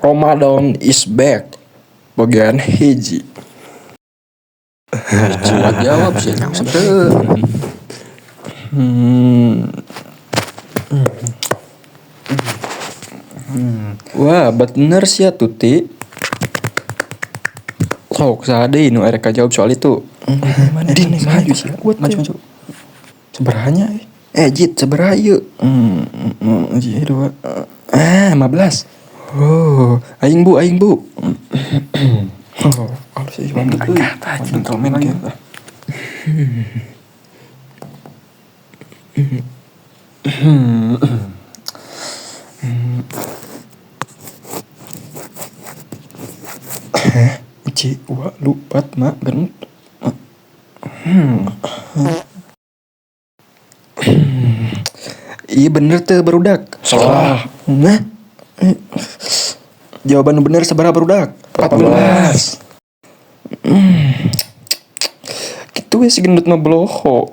Ramadan is back. Bagian hiji. Jiwa jawab sih. Wah, bener sih ya Tuti. Sok saha deui nu erek jawab soal itu. Din, maju sih. Maju maju. Seberahanya eh. Jit, sabaraha ieu? Hiji, dua. Ah, 15. Oh, aing Bu, aing Bu. Oh, halus sih mantep euy. Gentleman kieu. Hiji, dua, lu, pat, ma, genep. Iya bener tuh barudak. Salah. Nah. Jawaban nu bener sabaraha barudak? 14. Kitu we si gendut mah bloho.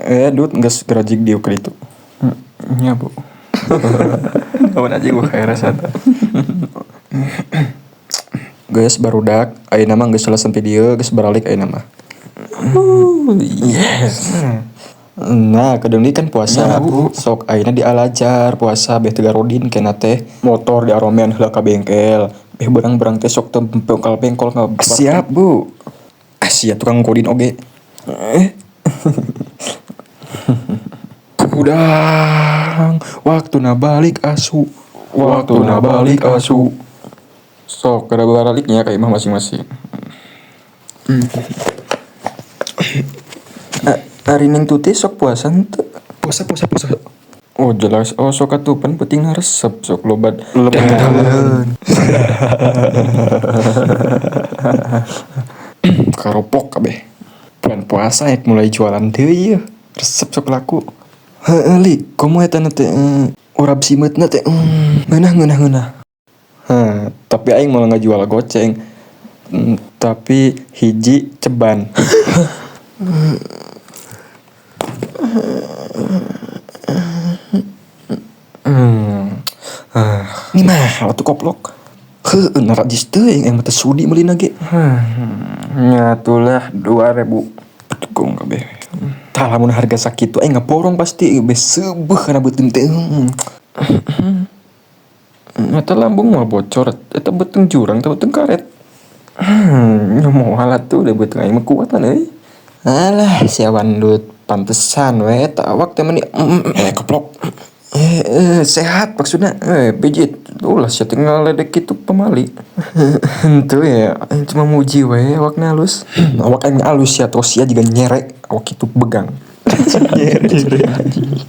Eh, Dut, geus gerajig dieu ka ditu. Nya, Bu. Lawan aja gua kayak rasa. Geus barudak, ayeuna mah geus selesai dieu, geus baralik ayeuna mah. Yes. Nah, kadang kan puasa. Ya, Bu. Sok ayeuna dialajar puasa beh teu garodin kena teh motor diaromean heula ka bengkel. Beh berang-berang teh sok teu bengkel-bengkol. Siap, Bu. Ah, sia tukang godin oge. Eh. Kudang, waktuna balik asu. Waktuna balik asu. Sok kada baliknya ka imah masing-masing. Ari Neng Tuti sok puasa henteu? Puasa puasa puasa. Oh jelas, oh sok atuh pan penting resep sok lobat. Lebaran. Karopok kabeh. Bulan puasa ek mulai jualan deui yeuh. Resep sok laku. Heeh li, komo eta na teh urap simeutna teh ngeunah ngeunah ngeunah. Heh, tapi aing moal ngajual goceng. Tapi hiji ceban. Ini mah atuh koplok. Heueuh narajis teuing aing mah teu sudi meulina ge. Nya atulah 2000. Dukung kabeh. Tah lamun harga sakitu aing ngaborong pasti beh seubeuh kana beuteung teh. Eta lambung mah bocor, eta beuteung jurang eta beuteung karet. Nya moal atuh da beuteung aing mah kuat euy. Alah sia wandut pantesan we eta awak teh meni koplok. Sehat maksudna pijit ulah sia teh ngaledek kitu pamali. Henteu ya aing cuma muji we awakna halus. Awak aing halus sia tos sia jiga nyere awak kitu begang. Nyere anjing.